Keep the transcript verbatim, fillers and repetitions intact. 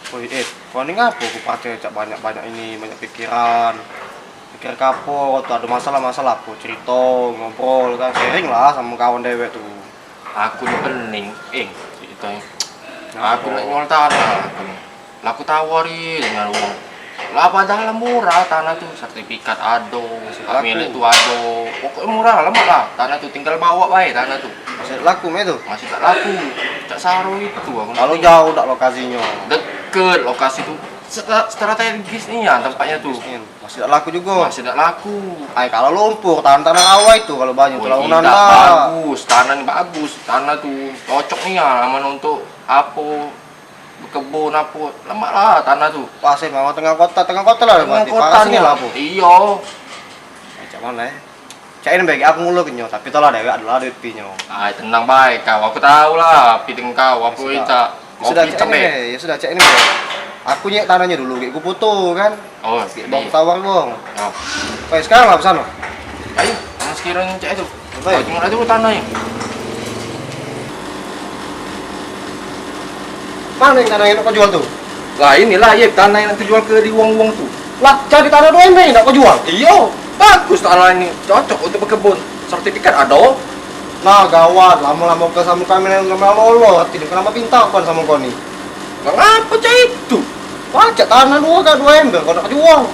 Oi, eh, kau ni ngapo ku percaya cak banyak-banyak ini, banyak pikiran? Pikir ke apo? Kau tu ado masalah-masalah apo? Cerito, ngobrol kan, sharing lah samo kawan dewek tu. Aku ni pening, Ing, ceritonyo. Ngapo? Aku nak nyual tanah aku ni. Lah aku tawari dengan wong. Lah padahal murah tanah tu, sertifikat ado, hak milik tu ado. Pokoknyo murah, lemak lah tanah tu, tinggal bawa bae tanah tu. Masih laku mek tu? Masih tak laku. Cak Saro itu aku. Kalu jauh dak lokasinyo? Deket lokasi tu. Stra-, strategis nian tempatnyo tu. Masih dak laku jugo. Masih dak laku. Ai, kalu lumpur, tanah-tanah rawa itu kalu banyak tu. Woi, lawanan tidak dah. Bagus, tanah ni bagus. Tanah tu cocok nian aman untuk apo, bekebun apo. Lemak lah tanah tu. Pas emang tengah kota, tengah kota lah. Tengah berarti kota pas ni nian lah apo. Iyo. Ai, cak mano, eh? Cak ini bagi aku mulu kenyo, tapi tolah dewek adalah duit pinyo. Ai, tenang bae kau, aku tau lah, pi deng kau, apo ita. Sudah, cak ini be. Ya sudah, cak ini be. Aku nyek tanahnyo dulu, gek ku foto kan. Oh, gek bawa tawar wong. Oh. Baik, sekarang lah ke sana. Ayo, mas kira cak itu. Baik. Kau tengok dulu tanahnyo. Mano yang tanah yang nak kau jual tu? Lah inilah, ye, tanah yang nak kau jual ke di wong-wong tu. Lah, jadi tanah dua ember yang nak kau jual? Iyo, bagus tanah ini, cocok untuk bekebun. Sertifikat ado. Nah, gawat, lamo-lamo ke samo kami, lamo-lamo Allah, tidak kenapa pinta kan samo kau ni. Lah, ngapo cak itu? Pacak tanah dua ke dua ember kau nak jual.